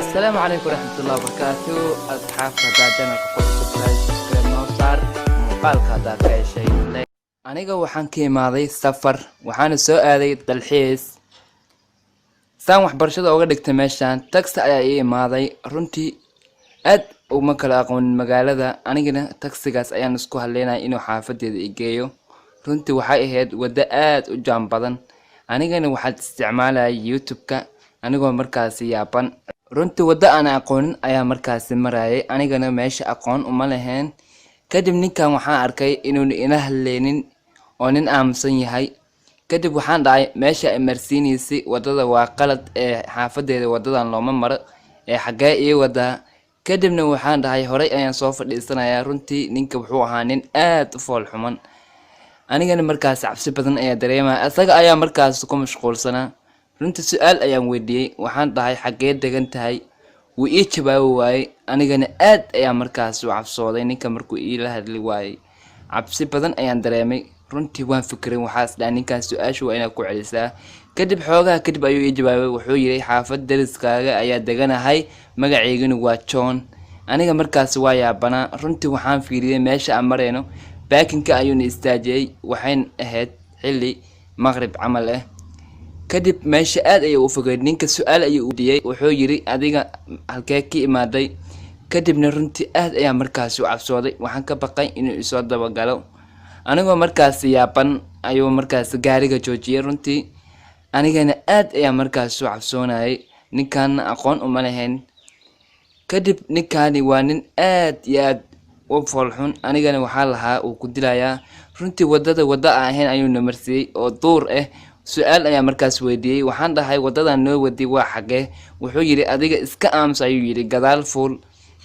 Asalaamu calaykum waraxmatullahi wabarakaatu. Asxaabta, haddaad channelka ku cusub tahay, subscribe noo saar. Muuqaalka haddaad ka heshay, like. Aniga waxaan ka imaaday safar, waxaana soo aaday dalxiis saan waxbarashada uga dhigtay meeshaan. Taxi ayaa ii imaaday. Runtii aad uma kala aqoonin magaalada. Anigana taxigaas ayaan isku haleynaya inuu xaafadeeda i geeyo. Runtii waxay ahayd waddo aad u jaam badan. Anigana waxaad isticmaalayay YouTube-ka, anigoo markaasi yaaban. Runtii waddo aan aqoonin ayaa markaasi marayay, anigana meesha aqoon uma lahayn. Kadib ninkan waxaan arkay inuuna ila hadleynin oo nin aamusan yahay. Kadib waxaan dhahay, "Meesha ay marsiinaysay waddada waa qalad ee xaafadeeda waddadan looma maro, ee xaggee ii wadaa?" Kadibna waxaan dhahay, "Horay ayaan soo fadhiisanayaa." Runtii ninka wuxuu ahaa nin aad u fool xuman. Anigana markaas cabsi badan ayaa dareemaya, isaga ayaa markaas ku mashquulsanaa. Runtii su-aal ayaan weydiiyey. Waxaan dhahay, "Xaggee degan tahay?" Wuu ii jawaabi waayey. Anigana aad ayaa markaas u cabsooday. Ninka markuu iila hadli waayey, cabsi badan ayaan dareemay. Runtii waan fikiray. Waxaas dhahay, "Ninkan su-aasha waa inaad ku celisaa." Kadib xoogaha kadib ayuu ii jawaabay. Wuxuu yidhi, "Xaafad dariskaaga ayaa deganahay, magaceyguna waa John." Aniga markaas waa yaabanaa. Runtii waxaan fiiriyey meesha aan marayno. Parkingka ayuuna istaajiyey. Waxayn ahayd xilli maqrib camal ah. Kadib meesha aad ayay u fogeyd. Ninka su-aal ayuu weydiiyey. Wuxuu yidhi, "Adiga halkee ka imaaday?" Kadibna runtii aad ayaa markaasi u cabsooday. Waxaan ka baqay inuu isoo dabagalo. Anigoo markaasi yaaban ayuu markaasi gaariga joojiyey. Runtii anigana aad ayaa markaasi u cabsoonayay, ninkaana aqoon uma lahayn. Kadib ninkaani waa nin aad iyo aad u foolxun. Anigana waxaa lahaa, uu ku dilayaa. Runtii wadada wadda aan ahayn ayuu na marsiiyey oo duur ah. Su-aal ayaa markaas weydiiyey. Waxaan dhahay, "Wadadan noo wadi waa xagee?" Wuxuu yidhi, "Adiga iska aamus," ayuu yidhi, "gadaal fuul."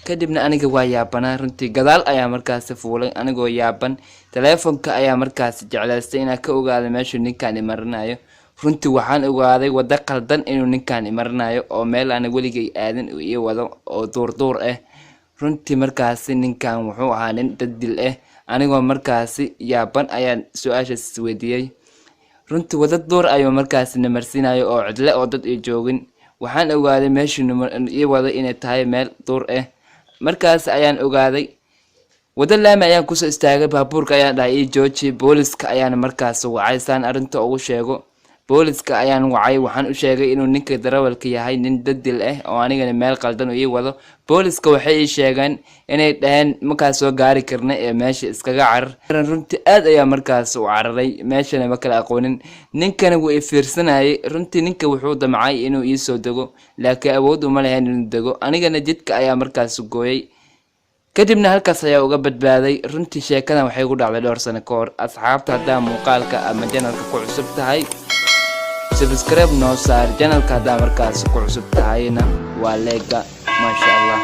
Kadibna aniga waa yaabanaa. Runtii gadaal ayaa markaasi fuulay anigoo yaaban. Teleefonka ayaa markaasi jeclaystay inaan ka ogaado meeshuu ninkaan imarinayo. Runtii waxaan ogaaday waddo qaldan inuu ninkaan imarinayo oo meel aan weligay aadin uu ii wado oo duurduur ah. Runtii markaasi ninkan wuxuu ahaa nin dad dil ah. Anigoo markaasi yaaban ayaan su-aashaas isweydiiyey. Runtii waddo duur ayuu markaasi namarsiinayo oo cidle oo dad ay joogin. Waxaan ogaaday meeshuu ii wado inay tahay meel duur ah. Markaas ayaan ogaaday waddo laami ayaan kusoo istaagay. Baabuurka ayaan dhahay, "Ii jooji." Booliska ayaana markaas wacay saan arrinta ugu sheego. Booliska ayaan wacay. Waxaan u sheegay inuu ninka darawalka yahay nin dadil ah oo anigana meel qaldan uu ii wado. Booliska waxay ii sheegeen inay dhaheen, "Markaas soo gaari karna ee meesha iskaga carar." Runtii aad ayaa markaas u cararay, meeshana ma kala aqoonin. Ninkana wuu i fiirsanayay. Runtii ninka wuxuu damcay inuu ii soo dego, laakiin awood uma lahayn inuu dego. Anigana jidka ayaa markaas gooyay. Kadibna halkaas ayaa uga badbaaday. Runtii sheekadan waxay ku dhacday dhowr sano ka hor. Asxaabta, haddaa muuqaalka ama channelka ku cusub tahay, subscribe noo saar. Channelka haddaa markaas ku cusub tahayna, waa like-ga. Maasha Allah.